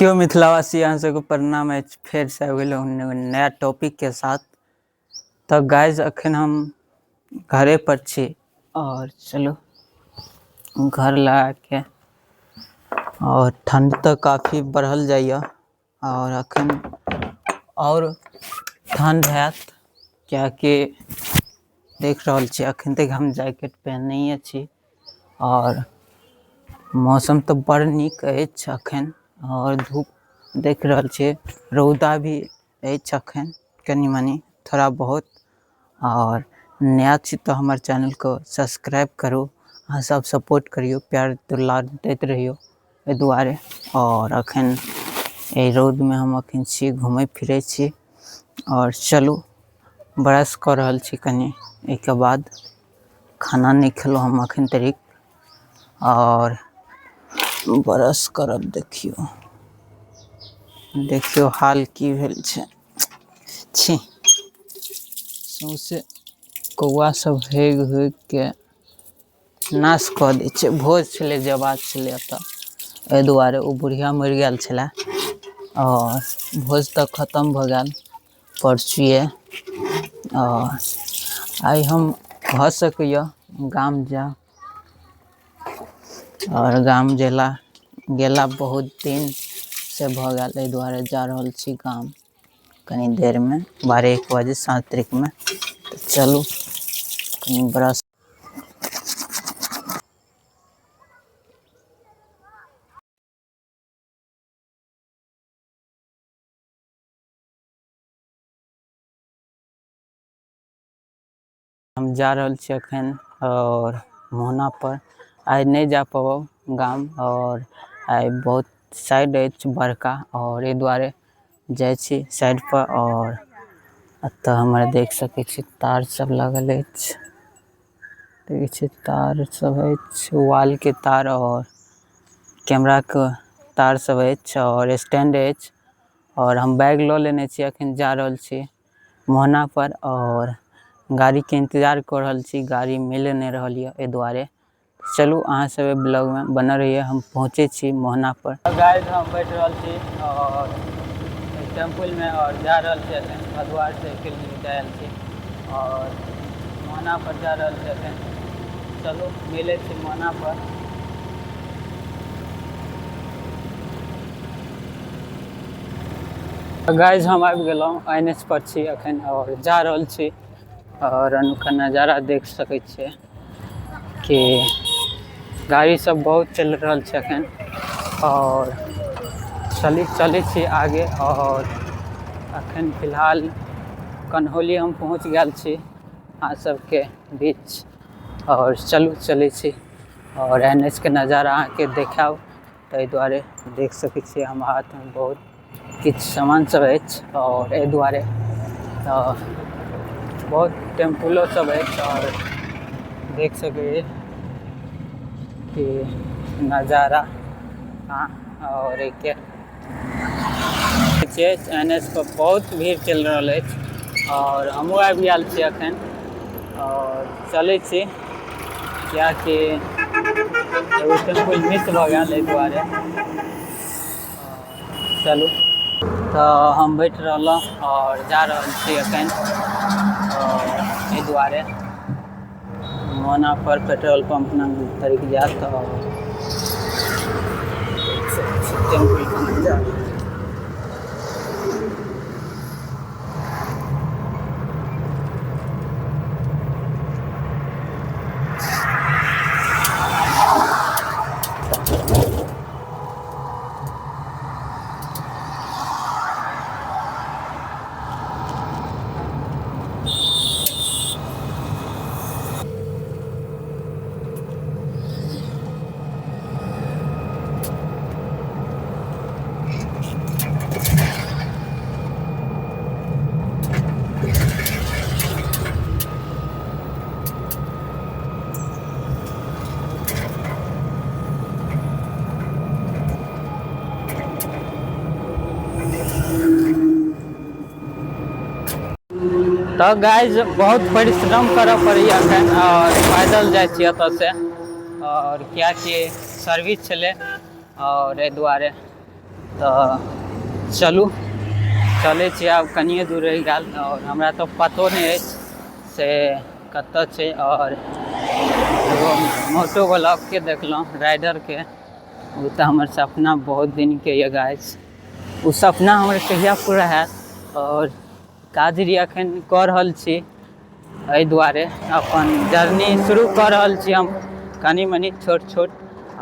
क्यों मिथिलावासी अहाँ सबके प्रणाम अछि। फेर से आबि गेलहुँ नया टॉपिक के साथ। तऽ गाइज अखन हम घरे पर छी और चलू घर लगा के, और ठंड तऽ काफी बढ़ल जाइए और अखन और ठंड हैत, कियाकि देख रहल छी अखन तक हम जैकेट पहनने छी और मौसम तऽ बड़ नीक अछि अखन, और धूप देख रहल छी, रौदा भी अछि अखन कनि मनि थोड़ा बहुत। और नया छी तऽ हमर चैनल को सब्सक्राइब करू, अहाँ सब सपोर्ट करियौ, प्यार दुलार दैत रहियौ एहि दुआरे। और अखन एहि रौदमे हम अखन छी, घूमै फिरै छी और चलू ब्रश कऽ रहल छी कनि, एहिके बाद खाना नहि खेलहुँ हम अखन तक और ब्रश करब। देखियौ देखियौ हाल की भेल छै, छी सौंसे कौआ सब हेग हेग के नाश कऽ दै छै। भोज छलै, जवाज छलै एतऽ, एहि दुआरे ओ बुढ़िया मरि गेल छलै और भोज तऽ खतम भऽ गेल परसुए। और आइ हम भऽ सकैए गाम जायब, और गाम गेला गेला बहुत दिन से भऽ गेल, एहि दुआरे जा रहल छी गाम कनी देरमे 12-1 बजे 7 तारीखमे। तऽ चलू कनि ब्रश। हम जा रहल छी अखन और मोहना पर। आइ नहि जा पबब गाम, और आइ बहुत साइड अछि बड़का, और एहि दुआरे जाइ छी साइड पर। और एतऽ हमर देख सकै छी तार सब लागल अछि, देखै छी तार सब अछि, वाल के तार और कैमरा के तार सब अछि और स्टैंड अछि। और हम बैग लऽ लेने छी, अखन जा रहल छी मोहना पर और गाड़ी के इंतजार कऽ रहल छी, गाड़ी मिल नहि रहल यऽ एहि दुआरे। चलू अहाँ सब ब्लॉग में बनल रहिए, हम पहुँचे छी मोहना पर। गाइस हम बैठ रहल छी और टेम्पुल में और जा रहल छी अखन भदवार से किलोमीटर आयल छी और मोहना पर जा रहल छी अखन। चलू मिले छी मोहना पर। गाइस हम आबि गेलहुँ, एन एच पर छी अखन और जा रहल छी। और अनुका नजारा देख सकै छियै कि गाड़ी सब बहुत चलि रहल छै अखन। और चलै छी आगे। और अखन फिलहाल कन्हौली हम पहुँच गेल छी अहाँ सबके बीच। और चलू चलै छी और एन एच के नजारा अहाँके देखायब, ताहि दुआरे देख सकै छियै हम हाथमे बहुत किछु सामान सब अछि। और एहि दुआरे तऽ बहुत टेम्पुलो सब अछि और देख सकै कि नजारा। हाँ, और एहिके एन एच पर बहुत भीड़ चलि रहल अछि और हमहूँ आबि गेल छी अखन और चलै छी, कियाकि एगो टेम्पू मिस भऽ गेल एहि दुआरे। चलू तऽ हम बैठ रहलहुँ और जा रहल छी अखन। और एहि दुआरे मोहना पर पेट्रोल पंप लग तरीक जायत तऽ टेम्पू नजारा। तऽ गाइज बहुत परिश्रम करऽ पड़ैए अखन और पैदल जाइ छी एतऽसँ, और कियाकि सर्विस छलै और एहि दुआरे तऽ चलू चलै छी। आब कनिए दूर रहि गेल आओर हमरा तऽ पतो नहि अछि से कतऽ छै। आओर एगो मोटो ब्लॉगके देखलहुँ राइडरके, ओ तऽ हमर सपना बहुत दिनके यऽ गाइस, ओ सपना हमर कहिया पूरा हैत। आओर काज भी एखन कऽ रहल छी, एहि दुआरे अपन जर्नी शुरू कऽ रहल छी हम कनि मनि छोट छोट,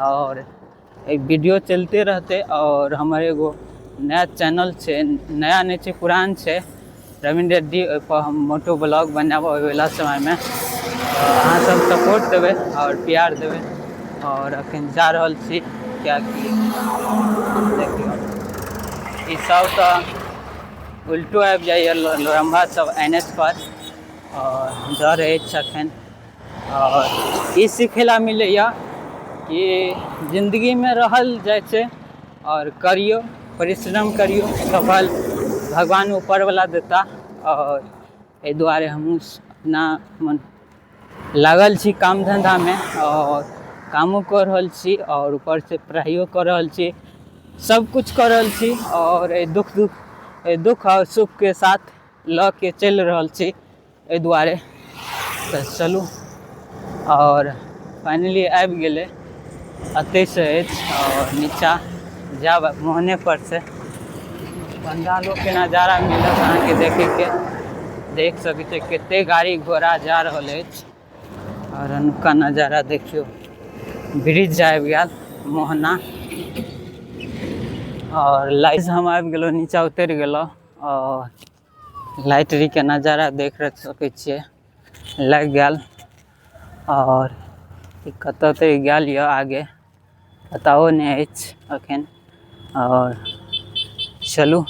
आओर एहि वीडियो चलिते रहतै। आओर हमर एगो नया चैनल छै, नया नहि छै पुरान छै, रवीन रेड्डी, ओहिपर हम मोटो ब्लॉग बनायब अबैवला समयमे। अहाँ सब सपोर्ट देबै आओर प्यार देबै। आओर अखन जा रहल छी, किएकि देखियौ ई सब तऽ उल्टो आबि जाइए लम्बा सब एन एच पर, आओर डर अछि अखन। आओर ई सिखै लए मिलैए कि जिन्दगीमे रहल जाइ छै आओर करियौ, परिश्रम करियौ, सफल भगवान ऊपरवला देता। आओर एहि दुआरे हमहूँ अपना मन लागल छी काम धन्धामे, आओर कामो कऽ रहल छी आओर ऊपरसँ पढ़ाइयो कऽ रहल छी, सब किछु कऽ रहल छी। आओर एहि दुःख दुःख एहि दुःख आओर सुखके साथ लऽ के चलि रहल छी, एहि दुआरे। तऽ चलू, आओर फाइनली आबि गेलै, एतहिसँ अछि आओर नीचाँ जायब मोहनेपर से पंडालोके नजारा मिलत अहाँके देखैके। देख सकै छियै कते गाड़ी घोड़ा जा रहल अछि। आओर अनुका नजारा देखियौ, ब्रिज आबि गेल मोहना। आओर लाइट हम आबि गेलहुँ, नीचाँ उतरि गेलहुँ आओर लाइटरीके नजारा देख सकै छियै लागि गेल। आओर ई कतऽ तक गेल यऽ आगे पताओ नहि अछि अखन। आओर चलू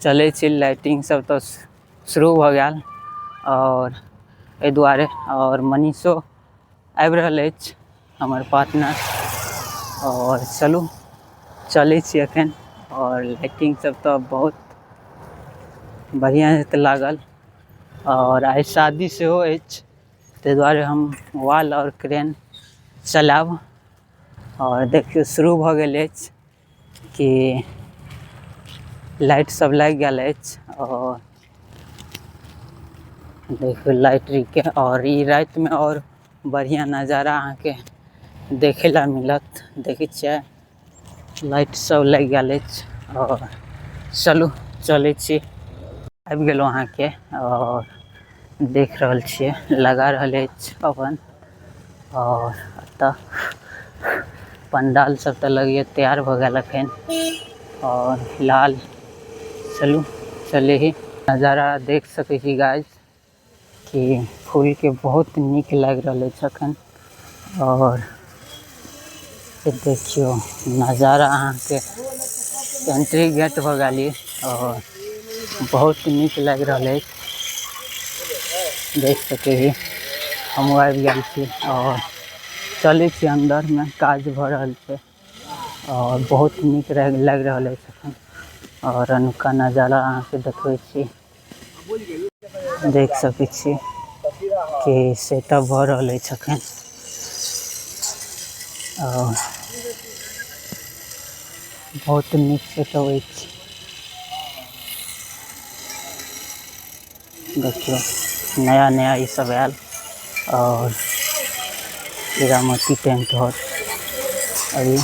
चलै छी, लाइटिंग सब तऽ शुरू भऽ गेल आओर एहि दुआरे। आओर मनीषो आबि रहल अछि हमर पार्टनर। आओर चलू चलै छी अखन। आओर लाइटिंग सब तऽ बहुत बढ़िआँ हेतै लागल। आओर आइ शादी सेहो अछि, ताहि दुआरे हम वाल आओर क्रेन चलायब। आओर देखियौ शुरू भऽ गेल अछि कि लाइट सब लागि गेल अछि। आओर देखियौ लाइटरीके, आओर ई रातिमे आओर बढ़िआँ नजारा अहाँके देखै लए मिलत। देखै छियै लाइट सब लागि गेल अछि। आओर चलू चलै छी, आबि गेलहुँ अहाँके। आओर देख रहल छियै लगा रहल अछि अपन। आओर एतऽ पंडाल सब तऽ लगैए तैयार भऽ गेल अखन। आओर फिलहाल चलू चले ही नजारा देख सकै छी गाइस कि फूलके बहुत नीक लागि रहल अछि अखन। आओर देखियौ नजारा अहाँके एंट्री गेट भऽ गेल ई, आओर बहुत नीक लागि रहल अछि। देख सकै छी हमहूँ आबि गेल छी आओर चलै छी अन्दरमे, काज भऽ रहल छै आओर बहुत नीक लागि रहल अछि अखन। आओर अनुका नजारा अहाँके देखबै छी, देख सकै छी कि सेटअप भऽ रहल अछि अखन। आओर बहुत नीक सेटअप अछि। देखियौ नया नया ई सब आयल। और हीरामती टेंट हॉल अभी।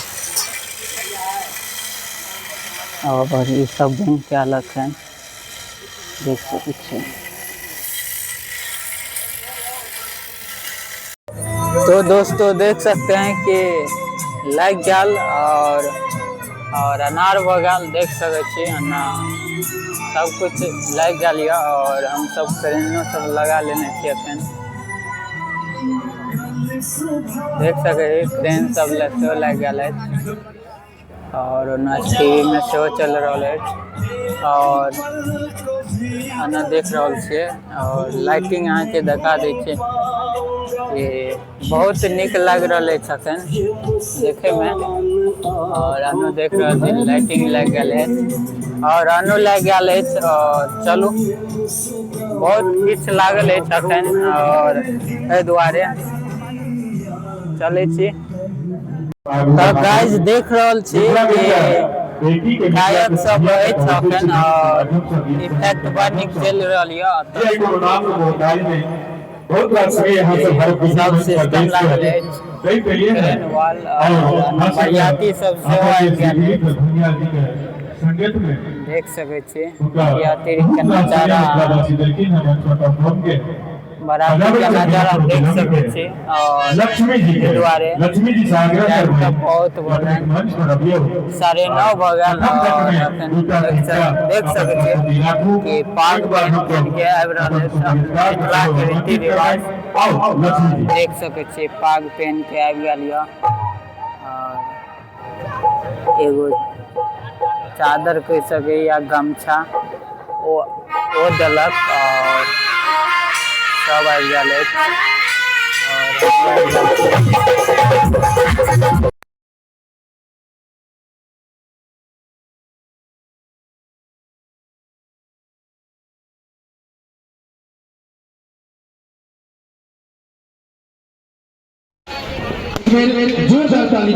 और ई सब बनि के आयल हन, देख सकै छियै। तो दोस्तों देख सकते हैं कि लाग गेल और अनार भऽ गेल, देख सकै छी अनार सब कुछ लागि गेल यऽ। और हम सब क्रेनो सब लगा लेने छी अखन, देख सकै छी क्रेन सब सेहो लागि गेल अछि। और ओना टीवी में सेहो चलि रहल अछि। और एना देख रहल छियै और लाइटिंग अहाँके देखा दै छै कि बहुत नीक लागि रहल अछि अखन देखैमे। और अनु देख रहल छी लाइटिंग लागि गेल अछि और अनु लागि गेल अछि। और चलू बहुत किछु लागल अछि अखन और एहि दुआरे चलै छी। तऽ गाइस देख रहल छी कि बेटी के गायक सब अछि अखन और इफेक्ट बड़ नीक चलि रहल यऽ ये कोरोना के मोहतारी में बहुत रास यहाँ से भारत सब सिस्टम लागल अछि। कई के लिए ट्रेन वाल और बरियाती सब सेहो आबि गेल अछि। जी के संगत में देख सकै छी उनका बरियाती के बहुत रास नजारा मिथिलावासी देलखिन हैं मंच पर परफॉर्म के बराती के नजारा देख सकै छी और लक्ष्मी जी के एहि दुआरे लक्ष्मी जी से आग्रह टाइम करबै तऽ बहुत भऽ अपने गेल। मंच पर अबियौ 9:30 भऽ गेल प्रथम और तक में अखन दूटा देख तीनटा सकै अपन छी पति राखू कि पाग एक बार बान्हि हम बान्हि के आबि रहल अपन अछि अपन सुपरिवार मिथिला के के रीति आमंत्रित रिवाज। करबै। आउ लक्ष्मी जी। देख सकै छी पाग पहिन के आबि गेल यऽ और एगो चादर कहि सकै या गमछा ओ ओ देलक और सब आबि गेल अछि और जोरदार ताली।